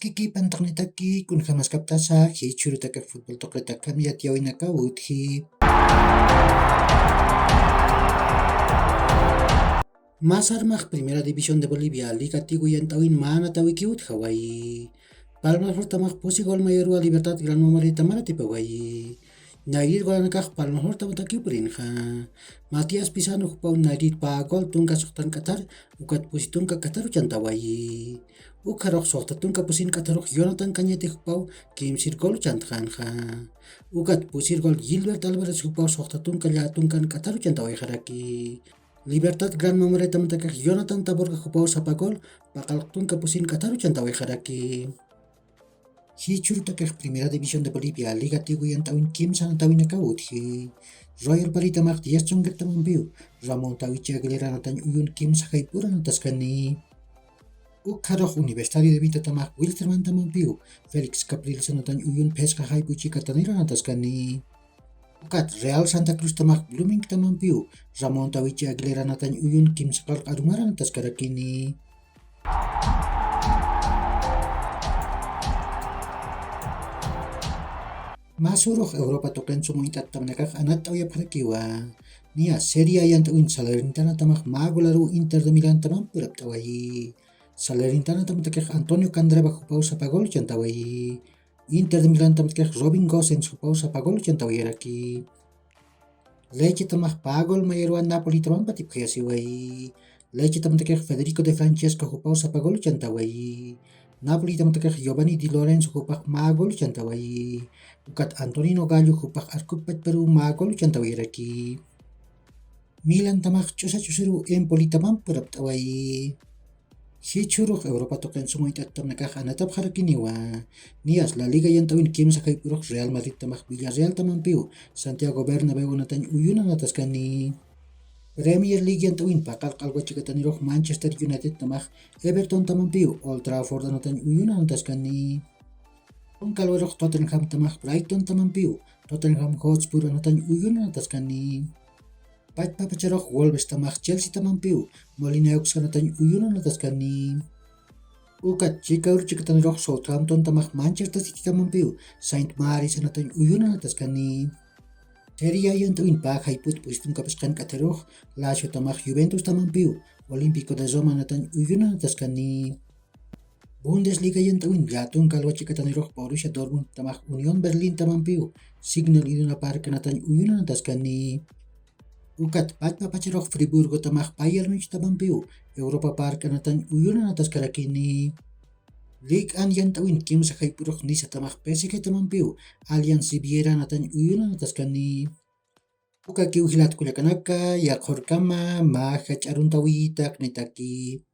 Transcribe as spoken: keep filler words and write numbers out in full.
Tiki pantaqnitaki, kunjamaskaptasa jichhürutakax futbol tuqitakamp yatiyäwinakaw utji. Masarmax Primera División de Bolivia Liga Tigo yant'äwin mä anatäwiki utjawayi. Palma Flortamax pusi gol mayorwa Libertad Gran Mamareta maratipawayi. Nayrir golanakax Palma Flortamataki purinxa. Matías Pizano jupaw nayrir pä gol tunka suxtan k'athar, ukat pusi tunka k'atharu chantawayi. Ukxarux suxta tunka pusin k'atharux Jonathan Cañete jupaw kimsir gol chantxänxa. Ukat pusir gol Gilbert Álvarez jupaw suxta tunka llätunkan k'atharu chantawayxaraki. Libertad Gran Mamaretamatakax Jonathan Taborga jupaw sapa gol paqallq tunka pusin k'atharu chantawayxaraki. Jichhürutakax Primera División de Bolivia Liga Tigo yant'äwin kimsa anatäwinakaw utji. Royal Paritamax Diez Tsonguertamampiw Ramón Tawichi Aguilera anatañ uyun kimsa jayp'ur anataskani. Ukxarux Universitario de Vitatamax Wilstermantamampiw Félix Capriles anatañ uyun phisqa jayp'u chikatanir anataskani. Ukat Real Santa Cruztamax Bloomingtamampiw Ramón Tawichi Aguilera anatañ uyun kimsa qallq arumar anataskarakini. Masürux Europa tuqin suma uñt'attamnakax anatt'awayapxarakiwa. Niya Serie A yant'äwin Salernitanatamx mä golaruw Inter de Milantamamp purapt'awayi. Salernitanatamtakix Antonio Candreva jupaw sapa gol chantawayi. Inter de Milantamtakix Robin Gosens jupaw sapa gol chantawayaraki. Lechetamax pä gol mayarwa Napolitamamp atipxayasiwayi. Lechetamatakix Federico de Francesco jupaw sapa gol chantawayi. Napolitamatakiq Giovanni Di Lorenzo jupax mä gol chantawayi. Ukat Antonino Gallo jupax arkup pachparuw mä gol chantawayaraki. Milantamax ch'usa ch'usiruw Empolitamamp purapt'awayi. Jichhürux Europa tuqin suma uñt'attamnakax anatapxarakiniwa. Niyas La Liga yant'äwin kimsa jayp'urux Real Madridtamax Villarrealtamampiw Santiago Bernabéu anatañ uyun anataskani. Premier League yant'äwin paqallq alwa chikatanirux Manchester Unitedtamax Evertontamampiw Old Trafford anatañ uyun anataskani. Tunka alwarux Tottenhamtamax Brightontamampiw Tottenham Hotspur anatañ uyun anataskani. Pachpapacharux Wolvestamax Chelseatamampiw Molineux anatañ uyun anataskani. Ukat chika uru chikatanirux Southamptontamax Manchester Citytamampiw Saint Mary's anatañ uyun anataskani. Serie A yant'äwin pä jayp'ut pusi tunka phisqan k'atharux Laziotamax Juventustamampiw Olímpico de Roma anatañ uyun anataskani. Bundesliga yant'äwin llätunka alwa chikatanirux Borussia Dortmundtamax Unión Berlintamampiw Signal Iduna Park anatañ uyun anataskani. Ukat pachpapacharux Friburgotamax Bayern Munichtamampiw Europa Park anatañ uyun anataskarakini. Ligue uno yant'äwin kimsa jayp'urux Nicetamax P S Gtamampiw Allianz Riviera anatañ uyun anataskani. Ukakiw jilat kullakanaka, yaqhurkama mä jach'aruntawitaq nitaki.